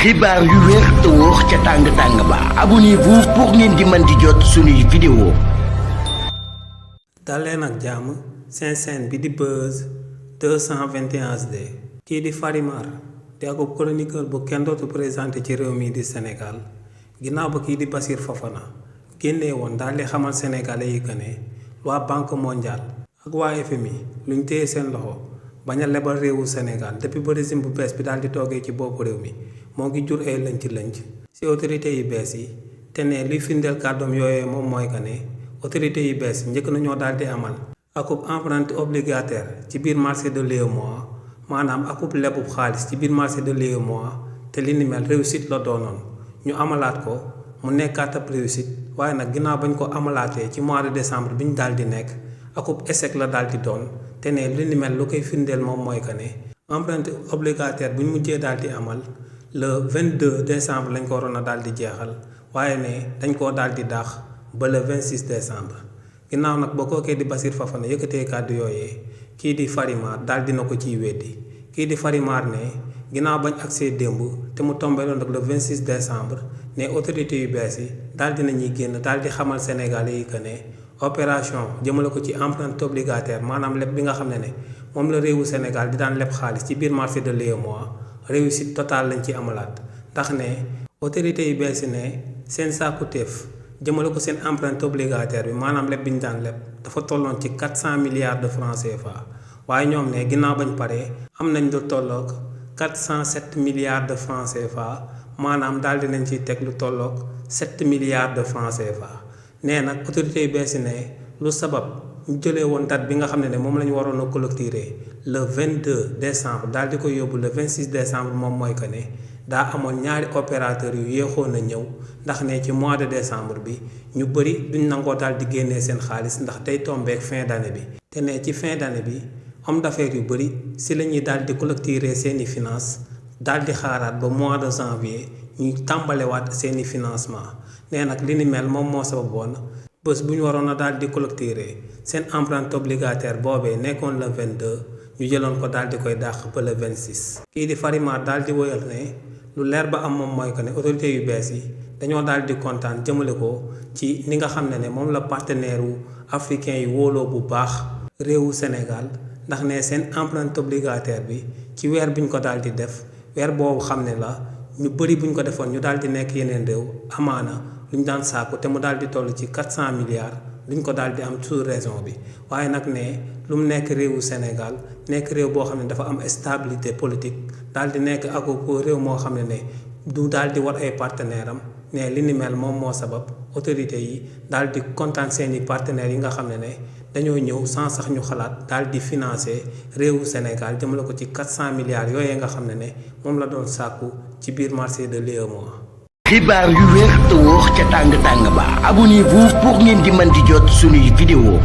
xibaar yu wér te wóor ca tàng ba abonnez-vous pour ngeen di mën di jot suñuy vidéo. daleen ak jàmm seen chaîne bi di Buzz 221 HD kii di Farimar di ak chroniqueur bu kenn dootu présenté ci réew mi di Sénégal ginnaaw ba kii di Bassir Fofana génnee woon daal di xamal sénégalais yi que ne waa banque mondiale ak waa FMI luñ téye seen loxo bañ a lebal réewu Sénégal depuis ba régime bu bees bi daal di toogee ci boppu réew mi moo ngi jur ay lënc ci autorités yu bees yi te ne luy firndeel kàddoom yooyee moom mooy que ne autorités yu bees njëkk nañoo daal di amal akub emprunté obligataire ci biir marché de l'UEMOA maanaam akub lebub xaalis ci biir marché de l'UEMOA te li ni mel réussite la doonoon ñu amalaat ko mu nekkaat ab réussite waaye nag ginnaaw bañ ko amalaatee ci mois de décembre bi ñu daal di nekk akub échec la daal di doon te ne li ni mel lu koy firndeel moom mooy que ne emprunté obligataire bu ñu mujjee daal di amal le 22 décembre lañ ko waroon a daal di jeexal waaye ne dañ koo daal di dàq ba le 26 décembre ginnaaw nag ba kookee di Bassir Fofana yëkkatee kàddu yooyee kii di Farimar daal dina ko ciy weddi kii di Farimar ne ginnaaw bañ agsee démb te mu tombé loon nag le 26 décembre ne autorités yu bees yi daal dina ñuy génn daal di xamal Sénégalais yi que ne opération jëmale ko ci emprunté obligataire maanaam leb bi nga xam ne moom la réewu Sénégal di daan leb xaalis ci biir marché de l'UEMOA réussite totale lañ ci amalaat ndax ne autorités yu bees yi ne seen sàkkuteef jëmale ko seen emprunté obligataire bi maanaam leb bi ñu daan leb dafa tolloon ci 400 milliards de francs CFA waaye ñoom ne ginnaaw bañ paree am nañ lu tolloog 407 milliards de francs CFA maanaam daal dinañ ciy teg lu tolloog 7 milliards de francs CFA nee nag autorités yu bees yi ne lu sabab ñu jëlee woon date bi nga xam ne moom la ñu waroon a clôturer le 22 décembre daal di ko yóbbu le 26 décembre moom mooy que ne daa amoon ñaari opérateurs yu yéexoon a ñëw ndax ne ci mois de décembre bi ñu bëri duñ nangoo daal di génnee seen xaalis ndax day tombeek fin d'année bi te ne ci fin d'année bi homme d'affaires yu bëri si la ñuy daal di clôturer seeni finance daal di xaaraat ba mois de janvier ñuy tàmbalewaat seeni financement nee nag li ni mel moom moo sababoon bés bu ñu waroon a daal di clôturer seen emprunté obligataire boobee nekkoon le 22 ñu jëloon ko daal di koy dàq ba le 26. kii di Farimar daal di woyal ne lu leer ba am moom mooy que ne autorités yu bees yi dañoo daal di kontaan jëmale ko ci ni nga xam ne moom la partenaire wu africain yi wóoloo bu baax réewu Sénégal ndax ne seen emprunté obligataire bi ci weer bi ñu ko daal di def weer boobu xam ne la ñu bëri bu ñu ko defoon ñu daal di nekk yeneen réew amaana lu ñu daan sàkku te mu daal di toll ci 400 milliards duñ ko daal di am sous raison bi waaye nag ne lu mu nekk réewu Sénégal nekk réew boo xam ne dafa am stabilité politique daal di nekk ak ko réew moo xam ne du daal di war ay partenaire am ne li ni mel moom moo sabab autorités yi daal di kontaan seeni partenaires yi nga xam ne dañoo ñëw sans sax ñu xalaat daal di financer réewu Sénégal jëmale ko ci 400 milliards yooyee nga xam ne moom la doon sàkku ci biir marché de l'UEMOA. xibaar yu wér te wóor ca tàng ba abonnez-vous pour ngeen di mën di jot suñuy vidéo.